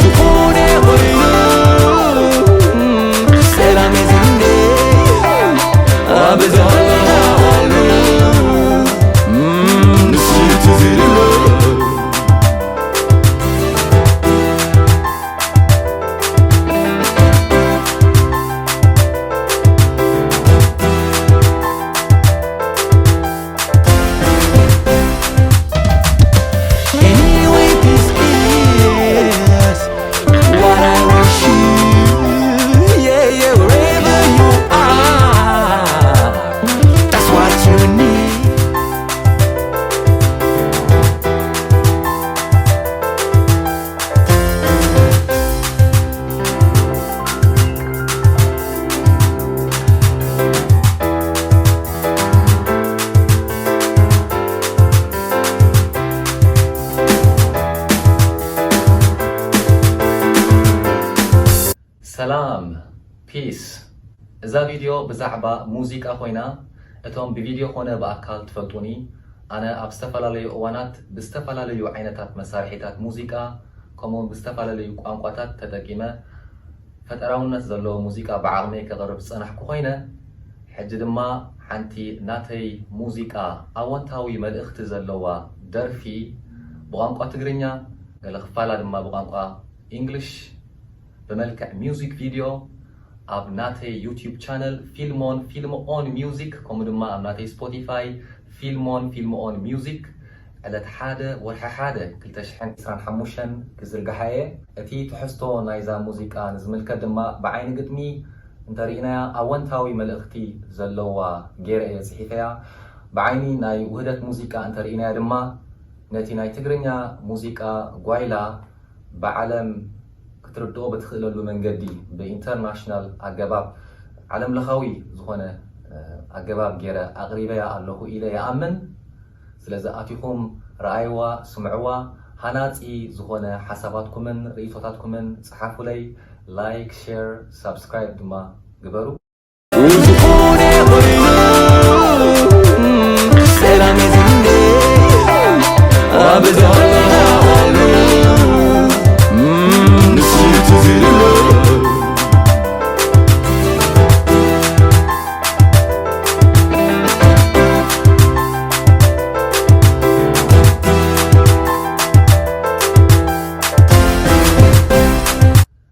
ዝኾነ ኮይኑ ሰላም የዝንዴ ኣብ ዘለናሉ ንሱ ትዝልሎ። Anyway, this is what I wish you. Yeah, yeah, wherever you are, that's what you need. ሰላም፣ ፒስ። እዛ ቪድዮ ብዛዕባ ሙዚቃ ኮይና፣ እቶም ብቪድዮ ኮነ ብኣካል ትፈልጡኒ፣ ኣነ ኣብ ዝተፈላለዩ እዋናት ብዝተፈላለዩ ዓይነታት መሳርሒታት ሙዚቃ፣ ከምኡውን ብዝተፈላለዩ ቋንቋታት ተጠቂመ ፈጠራውነት ዘለዎ ሙዚቃ ብዓቕመይ ከቕርብ ዝጸናሕኩ ኮይነ፣ ሕጂ ድማ ሓንቲ ናተይ ሙዚቃ ኣወንታዊ መልእኽቲ ዘለዋ ደርፊ ብቋንቋ ትግርኛ፣ ገለ ክፋላ ድማ ብቋንቋ ኢንግሊሽ ብመልክዕ ሚውዚክ ቪድዮ ኣብ ናተይ ዩቲዩብ ቻነል ፊልሞን ፊልም ኦን ሚውዚክ፣ ከምኡ ድማ ኣብ ናተይ ስፖቲፋይ ፊልሞን ፊልም ኦን ሚውዚክ ዕለት ሓደ ወርሒ ሓደ ክልተ ሽሕን ዕስራን ሓሙሽተን ክዝርግሓ እየ። እቲ ትሕዝቶ ናይዛ ሙዚቃ ንዝምልከት ድማ ብዓይኒ ግጥሚ እንተርኢናያ ኣወንታዊ መልእኽቲ ዘለዋ ገይረ እየ ጽሒፈያ። ብዓይኒ ናይ ውህደት ሙዚቃ እንተርኢናያ ድማ ነቲ ናይ ትግርኛ ሙዚቃ ጓይላ ብዓለም ክትርድኦ ብትኽእለሉ መንገዲ ብኢንተርናሽናል ኣገባብ ዓለም ለኻዊ ዝኾነ ኣገባብ ገይረ ኣቕሪበያ ኣለኹ ኢለ ይኣምን። ስለዚ ኣቲኹም ረኣይዋ፣ ስምዕዋ። ሃናጺ ዝኾነ ሓሳባትኩምን ርእይቶታትኩምን ጸሓፉለይ። ላይክ፣ ሼር፣ ሳብስክራይብ ድማ ግበሩ።